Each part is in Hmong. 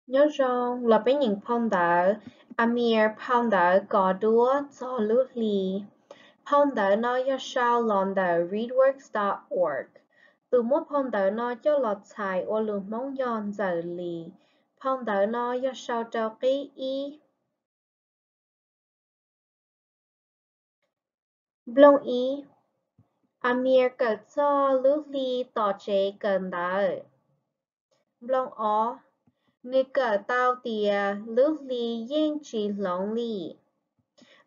Nyob zoo, los peb nyeem phau ntawv Amir phau ntawv kos duab txog lub hli. Phau ntawv no yog sau los ntawm readworks dot org. Tus muab phau ntawv no coj los txhais ua lus Hmoob yog Ntxawm Lis. Phau ntawv no yog sau rau qib ib. Nplooj ib, Amir kawm txog lub hli tom tsev kawm ntawv. Nplooj ob, nws kawm tau tias lub hli yeej tsis hloov li.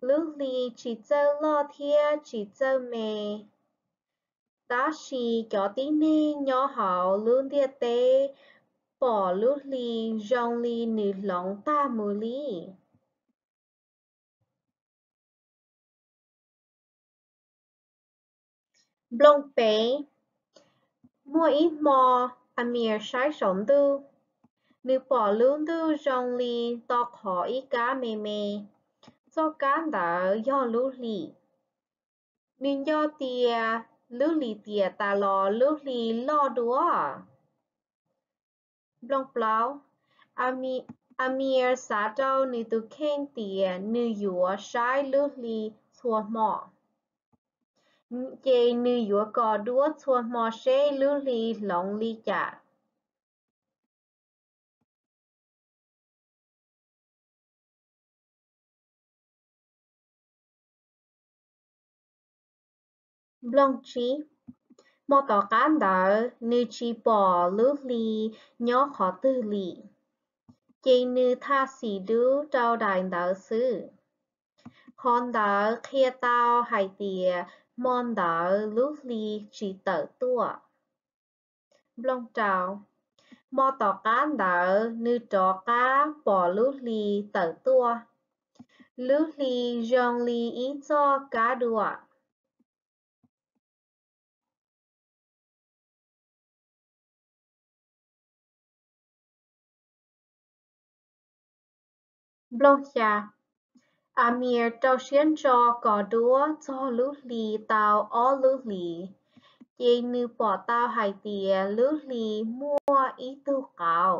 Lub hli tsis txawj loj thiab tsis txawj me. Tab sis cov tib neeg nyob hauv lub ntiaj teb pom lub hli zoo li nws hloov tag mus li. Nplooj peb, muaj ib hmo Amir saib saum ntuj, nws pom lub ntuj zoo li to qhov ib kab me me. Txoj kab ntawd yog lub hli. Nws nco tias lub hli tiam tas los lub hli loj dua. Nplooj plaub, Amir xav rau nws tus kheej tias nws yuav saib lub hli txhua hmo. Ces nws yuav kos duab txhua hmo seb lub hli hloov li cas. Nplooj tsib, hmo tom qab ntawd nws tsis pom lub hli nyob qhov twg li, ces nws thaj xim dub rau daim ntawv xwb. Qhov ntawd qhia tau hais tias hmo ntawd lub hli tsis tawm tuaj. Nplooj rau, hmo tom qab ntawd nws rov qab pom lub hli tawm tuaj. Lub hli zoo li ib txoj kab dua. Nplooj xya, Amir rau siab ntso kos duab txog lub hli tau ob lub hlis, ces nws pom tau hais tias lub hli muaj ib tug qauv.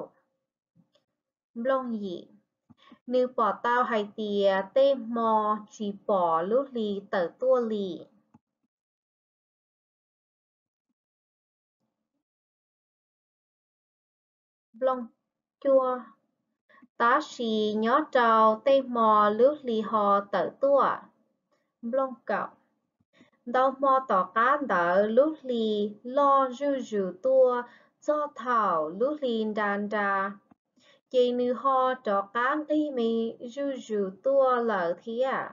Nplooj yim, nws pom tau hais tias tej hmo tsis pom lub hli tawm tuaj li. Nplooj cuaj, tab sis nyob rau tej hmo lub hli ho tawm tuaj. Nplooj kaum, ntau hmo tom qab ntawd lub hli loj zuj zus tuaj txog thaum lub hli nra nra, ces nws ho rov qab nqig me zuj zus tuaj lawm thiab.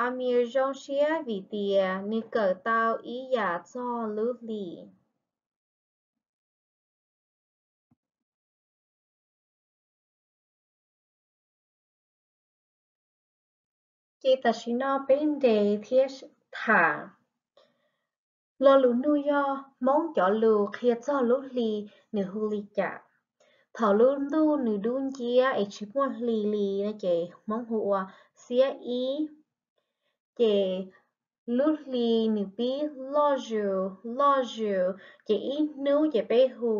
Amir zoo siab vim tias nws kawm tau ib yam txog lub hli. Ces tam sim no peb nres thiab tham. Lo lus nug yog Hmoob cov lus qhia txog lub hli nws hu li cas? Thaum lub ntuj nws dub nciab es tsis muaj hli li no ces Hmoob hu ua xiab ib. Ces lub hli nws pib loj zus loj zus, ces ib hnub ces peb hu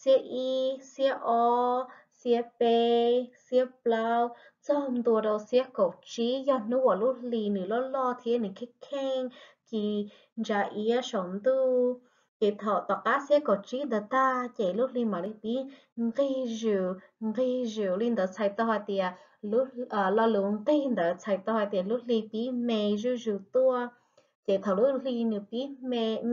xiab ib, xiab ob, xiab peb, xiab plaub, txog ntua rau xiab kaum tsib yog hnub uas lub hli nws loj loj thiab nws kheej kheej ci ntsa iab saum ntuj. Ces thaum tom qab xiab kaum tsib ntawd tag ces lub hli mam li pib nqig zus nqig zus li ntawd txhais tau hais tias, lo lus nqig ntawd txhais tau hais tias lub hli pib me zuj zus tuaj. Ces thaum lub hli nws pib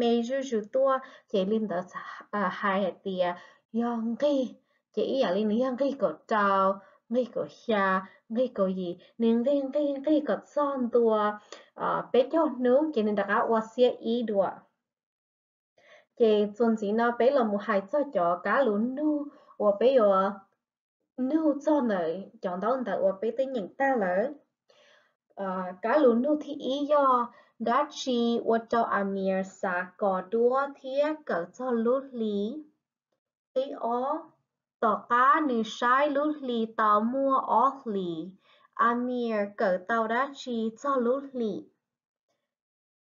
me zuj zus tuaj ces li ntawd hais hais tias yog nqig. Ces ib yam li nws yog nqig kaum rau, nqig kaum xya, nqig kaum yim, nws nqig nqig nqig kom txog ntua peb caug hnub ces nws rov qab ua xiab ib dua. Ces txuas ntxiv no peb los mus hais txog cov kab lus nug uas peb yuav nug txog ntawm cov ntaub ntawv uas peb twb nyeem tag lawm. Kab lus nug thib ib yog dab tsi ua rau Amir xav kos duab thiab kawm txog lub hli? Qib ob, tom qab nws saib lub hli tau muaj ob hlis, Amir kawm tau dab tsi txog lub hli?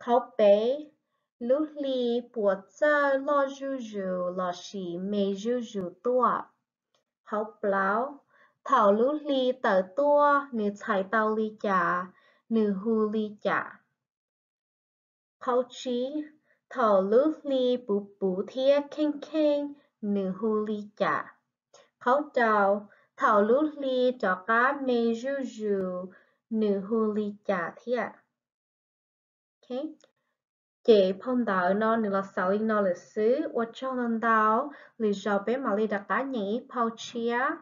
Qhov peb, lub hli puas txawj loj zuj zus lossis me zuj zus tuaj? Qhov plaub, Thaum lub hli tawm tuaj nws txhais tau li cas? Nws hu li cas? Qhov tsib, thaum lub hli puv puv thiab kheej kheej, nws hu li cas? Qhov rau, thaum lub hli rov qab me zuj zus, nws hu li cas thiab? Ces phau ntawv no nws los xaus li no lawm xwb. Ua tsaug ntau ntau, lwm zaus peb mam li rov qab nyeem ib phau tshiab.